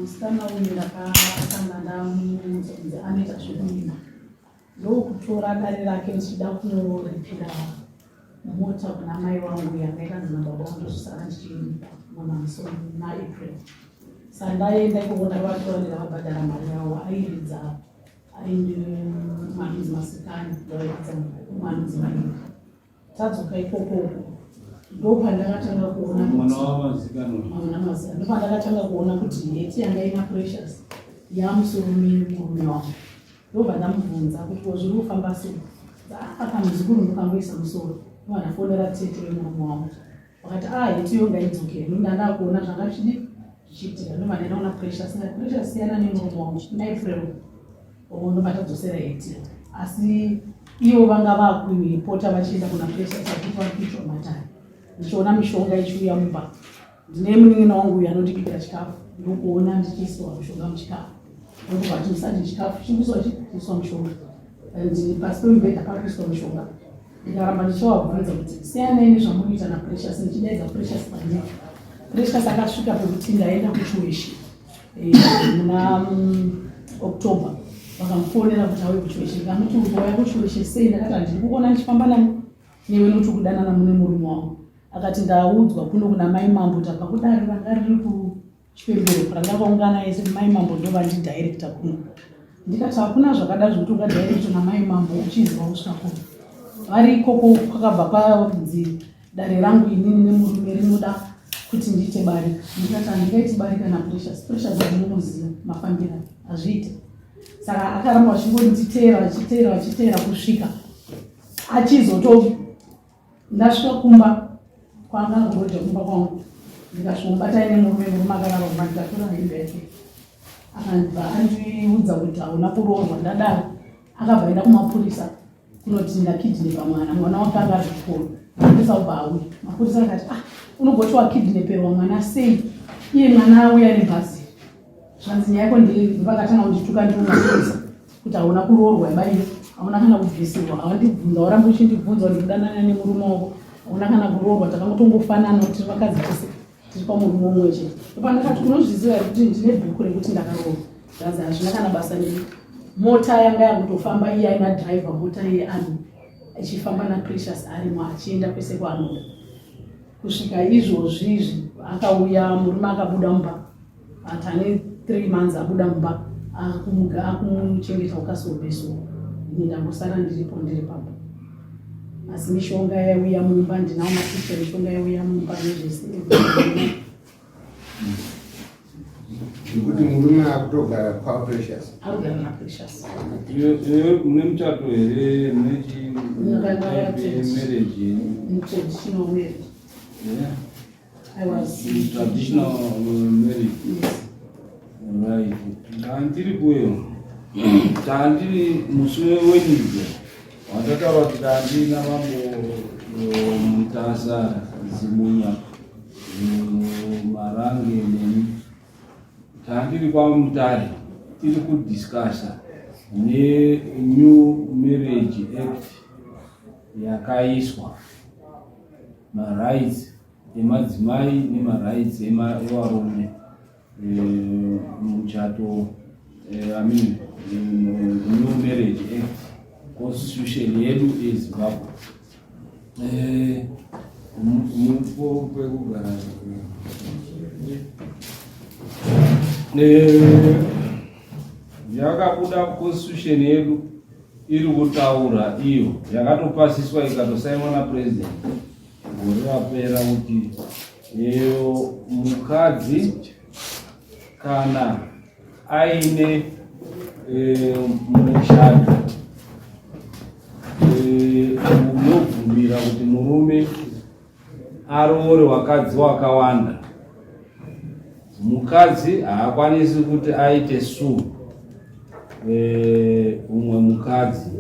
Musikana uyu ndakatanga ndamuudza kunzi anoita zvekurima ndokutora dare rake ndichida kunoripira mota kuna mai vangu yanga yakanzi nababa vangu ndozosara ndichiripa muna April. Saka ndaenda ikoko ndakavatora ndikavabhadhara mari yavo airidza aine mwanudzi masikani ndovairidza mwanudzi mairi. Tadzoka ikoko uko ndopandakatanga kuona mwana wamazikanwa mwana mazikanwa ndopandakatanga kuona kuti heti yanga ina Precious yamusoro memurume wangu ndobva ndamubvunza kuti ko zviri kufamba sei aka muzukuru ndokangoisa musoro ndobva ndafonera tete vemurume wangu vakati a ah, heti yo ngaidzokere ndoda ndakuona zvanga zvichidi zvichiitika ndobva ndaenda kuna Precious ndati Precious siyana nemurume wangu naIpril ndobva tadzosera heti asi ivo vanga vakuipota vachienda kuna Precious vachiti vari kuitwa matare ndichiona mishonga ichiuya mumba ndine munin'ina wangu uyu anondibikira chikafu ndokuona ndichiiswa mushonga muchikafu ndokubva ati musati chikafu chikuiswa chiiswa mushonga and pasi pemubhedha pakuiswa mushonga ndikaramba ndichivabvunza kuti siyanai nezvamunoita naPrecious ndichidaidza Precious pandiri Precious akasvika pekuti ndaenda kuchiweshi eh, muna October vakamufonera kuti auye kuchiweshi ndikamuti ukauya kuchiweshi sei ndakati handiri kukuona ndichifamba nani newe noti kudanana mune murume wangu akati ndaudzwa kuno kuna mai mambo tabva kudare ranga riri kuchipembere ranga vaungana yese mai mambo ndovandidirecta kuno ndikati hakuna zvakada zvekuti ungadirectwa namai mambo uchiziva kusvika kuno vari ikoko kwakabva kwanzi dare rangu inini nemurume rinoda kuti ndiite barika ndikati handingaiti barika naPrecious Precious andinomuziva mafambira hazviite saka akaramba achingonditeera achiteera achiteera kusvika achizoto ndasvika kumba kwanga kuroja kumba kwangu ndikasvikomubatai nemurume murume akarara kumba ndikatora hembe yake akabva andiudza kuti hauna kuroorwa ndadaro akabva aenda kumapurisa kunoti ndakidnepa mwana mwana wake anga ari kuchikoro mapurisa obva auya mapurisa akati ah unogoti wakidneperwa mwana sei iye mwana auya nebhazi zvanzi nyaya yako ndivakatanga kundituka ndiri mapurisa kuti hauna kuroorwa ibaiyo hauna kana kubvisirwa hawandibvunza waramba uchindibvunza ndikudanana nemurume wako hauna kana kuroorwa takangotongofanana kuti tiri vakadzi tese tiri pamurume umwe chete ndopandakati unozviziva here kuti ndine bhuku rekuti ndakaroorwa zvanzi hazvina kana basa neni mota yanga yakutofamba iye aina driver mota iye ani ichifamba naPrecious arimo achienda kwese kwaanoda kusvika izvozvi izvi akauya murume akabuda mumba ati ane 3 months abuda mumba akumuchengeta ukasobeso ini ndangosara ndiripo ndiri pamba asi mishonga yaiuya mumba ndinawo mapicha mishonga yaiuya mumba nezvese. Nekuti murume akutogara kwaPrecious. Arikugara naPrecious. Mune muchato here mune chimarriage? Traditional marriage. Yeah. I was traditional marriage. Yes. Right. Ndandiri kuyo tandiri musi weWednesday wandataura kuti ndandina mambo Mutasa Zimunya Marange neni tandiri kwaMutare tiri kudiscussa neNew Marriage Act yakaiswa marights emadzimai nemarights evarume muchato I mean New Marriage Act, constitution yedu yeZimbabwe mupo pekugara yakabuda constitution yedu iri kutaura iyo yakatopasiswa ikatosainwa napresident gore rapera kuti iyo mukadzi kana aine muchato unobvumira kuti murume aroore wakadzi wakawanda mukadzi haakwanisi kuti aite sue umwe mukadzi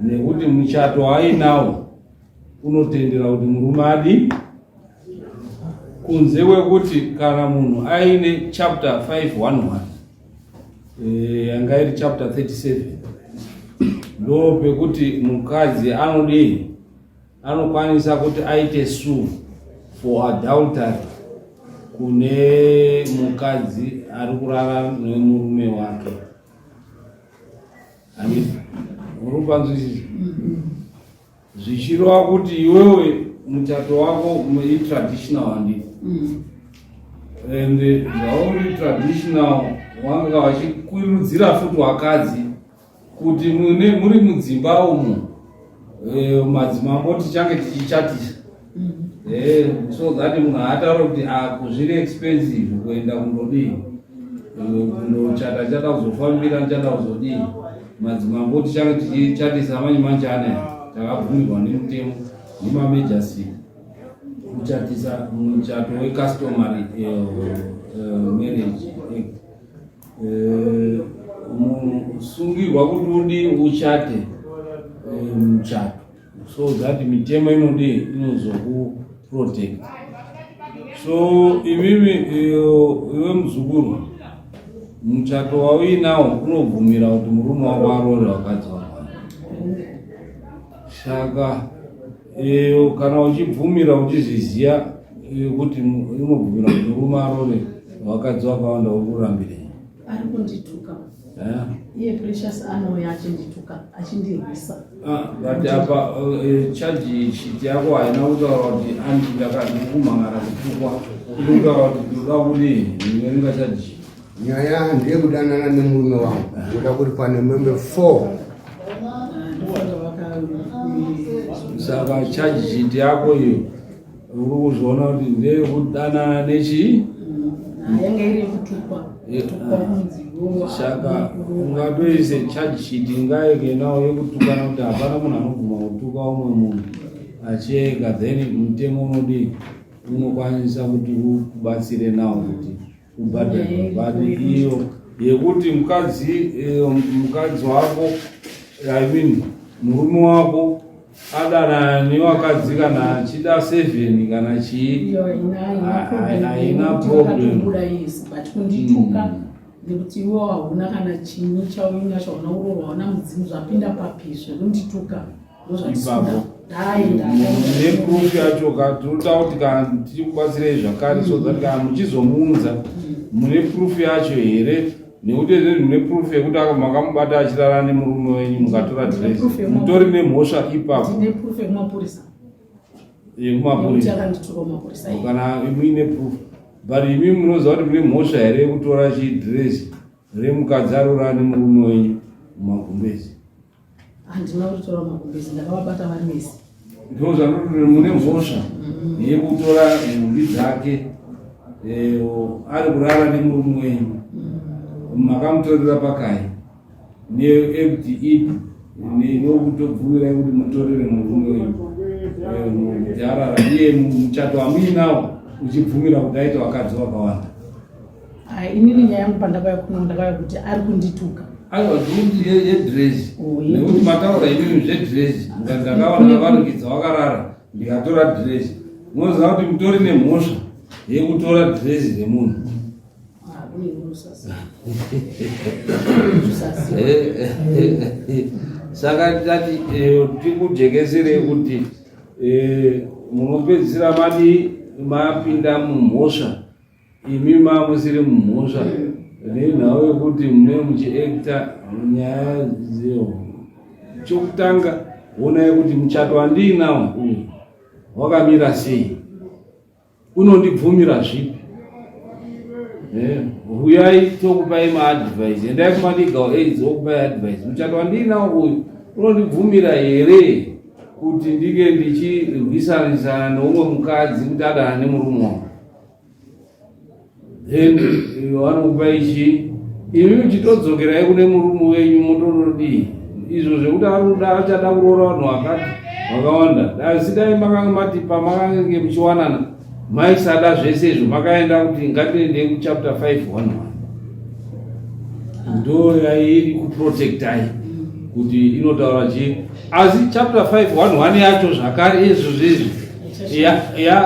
nekuti muchato waainawo unotendera kuti murume adi kunze kwekuti kana munhu aine chapter 511 yanga iri chapter 37 ndo pekuti mukadzi anodii anokwanisa kuti aite sue for adultery kune mukadzi. ari kurara nemurume wake. Handiti uri kupanzwisisa? Zvichireva kuti iwewe muchato wako itraditional, handiti? And zvauri traditional, wanga vachikwirudzira futi vakadzi kuti mune muri mudzimba umu, madzimambo tichange tichichatisa, so that munhu haataura kuti ako zviri expensive kuenda kundodii, kundochata, chada kuzofambira, ndichada kuzodii. Madzimambo tichange tichichatisa manje manje anaya takabvumirwa nemutemo nemamajor kuchatisa muchato wecustomary marriage act. Musungirwa kuti udi uchate muchato so that mitemo inodi inozokuprotect. So imimi, iwe muzukuru, muchato wauinawo unobvumira kuti murume wako aroore vakadzi vakawanda. Saka kana uchibvumira, uchizviziva kuti unobvumira kuti murume aroore vakadzi vakawanda, uri kurambirei? Ari kundituka. Iye Precious anouya achindituka, achindirwisa. Ah, but apa charge sheet yako haina kutaura kuti andi ndakadikumhangara kutukwa. Iri kutaura kuti ndoda kudii? Ndinoringa charge sheet. Nyaya ndeyekudanana nemurume wangu, ndoda kuti pane membe 4. Ndofunga vaka Saka charge sheet yako iyo uri kuzviona kuti ndeyekudanana nechii? Yanga iri yekutukwa, kutukwa kunzi iwewe Saka ungatoise charge sheet ingaike nawo yekutukana, kuti hapana munhu anobvuma kutuka umwe munhu achiega. Then mutemo unodii, unokwanisa kuti ukubatsire nawo kuti ubhadharwe. But iyo yekuti mukadzi wako, I mean murume wako adanana nevakadzi kana achida seven kana chii, iyo haina. Haina problem. Vakatobuda yes, but kundituka nekuti iwe hauna kana chinyi chauinacho, hauna kuroorwa, hauna mudzimu, zvapinda papi zvekundituka? Ipapo neproof yacho ka tinoda kuti kana tichikubatsirei zvakare, so that kana muchizomuunza mune proof yacho here? Nekuti zvezvi mune proof yekuti makamubata achirara nemurume wenyu, mukatora dress, mutori nemhosva ipapo. Ndine proof yekumapurisa yekuti Yekumapurisa? Akandituka kumapurisa iye. Kana muine proof, but imi munoziva kuti mune mhosva here yekutora chidress remukadzi arorara nemurume wenyu mumagumbezi? Handina kutora magumbezi, ndakavabata vari vese. Ndo zvanoti mune mhosva yekutora nhumbi dzake, ari kurara nemurume wenyu, makamutorera pakai neact ipi inokutobvumirai kuti mutorere murume wenyu kuti arara iye, muchato wamuinawo uchibvumira kuti aite vakadzi vakawanda? Ai, inini nyaya yangu pandakauya kuno, ndakauya kuti ari kundituka. Aiwa, ndikuti yedress. Oh, nekuti mataura imimi zvedress, ndakaona varikidza wakarara, ndikatora dress. Munoziva kuti mutori nemhosva yekutora dress remunhu? Ah, kune unosasa. Usasiwa. Saka ndati tikujekeserei kuti munopedzisira madi mapinda mumhosva imi mamusiri mumhosva, nenhau yekuti mune muchiacta nyaya dzeo. Chokutanga, onai kuti muchato wandiinawo uyu wakamira sei, unondibvumira zvipi. Huyai tokupai maadvice, endai kumalegal aids okupai advice. Muchato wandiinawo uyu unondibvumira here kuti ndinge ndichirwisanisana neumwe mukadzi kuti adana nemurume wangu? Then vanokupa ichi, imi muchitodzokerai kune murume wenyu, motonodii izvo zvekuti arikuda, achada kuroora vanhu vakati vakawanda. Asi dai makanga mati pamakange muchiwanana maisada zvese izvo, makaenda kuti ngatiendei kuchapter 511, ndo yairi kuprotectai kuti inotaura chii. Asi chapter 511 yacho zvakare izvo zvezvi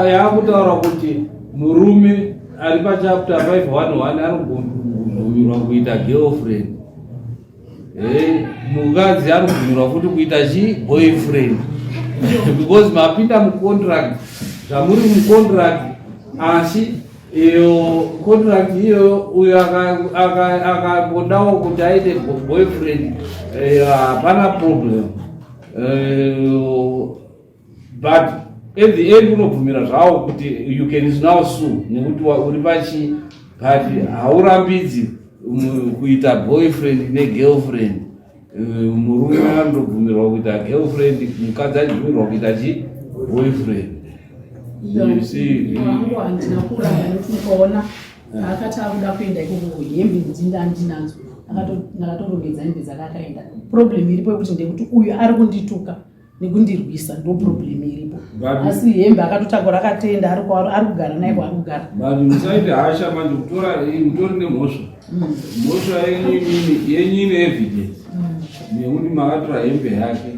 yakutaura kuti murume ari pachapter 511 anobvumirwa kuita girlfriend, mukadzi anobvumirwa futi kuita chi boyfriend, because mapinda mucontract, zvamuri mucontract asi. Iyo contract iyoyo, uyo akambodawo kuti aite boyfriend, hapana problem, but at the end unobvumira zvawo kuti you can now sue nekuti uri pachi, but haurambidzi kuita boyfriend negirlfriend. Murume anotobvumirwa kuita girlfriend, mukadzi achibvumirwa kuita chi boyfriend. You see, Wangu handina kuramba nekuti ukaona akati akuda kuenda ikoko, hembe ndinda ndinadzo. Ndakatorongedza hembe dzake akaenda. Problem iripo yekuti ndekuti uyu ari kundituka nekundirwisa, ndo problem iripo. Asi hembe akatotakura akatenda, ari kugara naye kwaari kugara. But musaite hasha manje kutora, mutori nemhosva. Mhosva yenyu imini, yenyu ine evidence nekuti makatora hembe yake,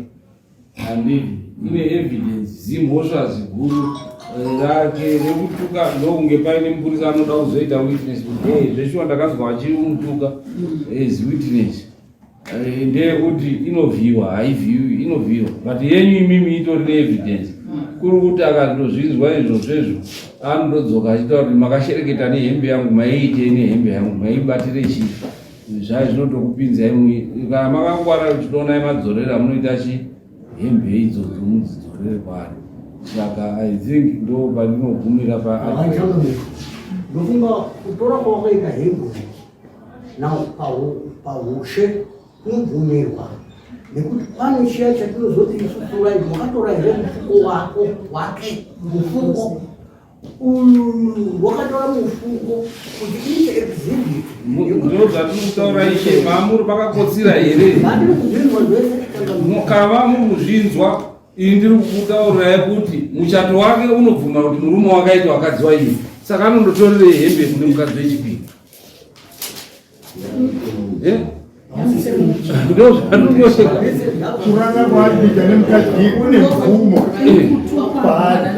handiti? Ine evidence, zimhosva ziguru rake rekutuka. Ndokunge paine mupurisa anoda kuzoita witness kuti, "Hey, zveshuwa ndakazwa achimutuka," as witness. Ndeyekuti inovhiwa, haivhiwi, inovhiwa, but yenyu imimi itori neevidence. Kuri kuti akandozvinzwa izvozvezvo, anondodzoka achitaura kuti makashereketa nehembe yangu, maiitei nehembe yangu, maibatire chii? Zvai zvinotokupinzai kana makangwara, uchitoonai madzorera munoita chi hembe idzodzo mudzidzorere kwaari. Saka I think ndo pandinogumira pa. Ndofunga kutora kwawakaita hembe now paushe kunobvumirwa nekuti pane chiya chatinozoti isusu right, wakatora here mufuko wako wake, mufuko uyu wakatora mufuko kuti iite exhibit. Ndo zvatinokutaura ishe, mamuri pakakotsira here? Ngatiri kuzvinzwa zvese. Kava muri kuzvinzwa, ini ndiri kukutaurirai kuti muchato wake unobvuma kuti murume wakaita wakadzi waini, saka anondotorerei hembe kune mukadzi wechipiri? Eh? Ndo zvatinongoseka. Kurara kwaarikuita nemukadzi kune mvumo paari.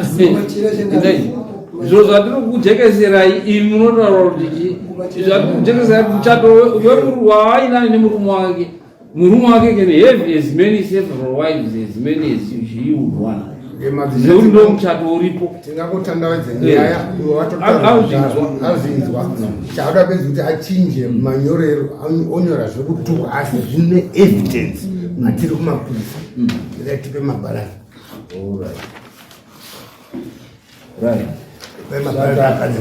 Zviro zvatiri kujekeserai imi munotaura kuti chi zvatiri kujekeserai, muchato waainani nemurume wake, murume wake can have as many several wives, as many as he would want, nekuti ndo muchato uripo. Tingangotandavadze nyaya. Azvinzwa. Azvinzwa. Chauda bedzi kuti achinje manyorero, onyora zvekutuka, asi zvine evidence matiri kumapurisa. Tipe mabharani. Right. Tipe mabharani akadzi.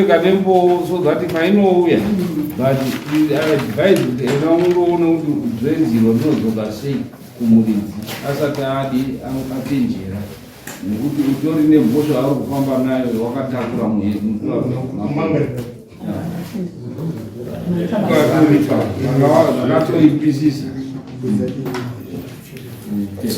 Kanembo so that mainouya, but I advise kuti ena ungoona kuti dzvenziro rinodzoka sei kumuridzi asati adi achenjera, nekuti utori nemhosva ari kufamba nayo wakatakura Manga. Zvakatoipisisa. Okay.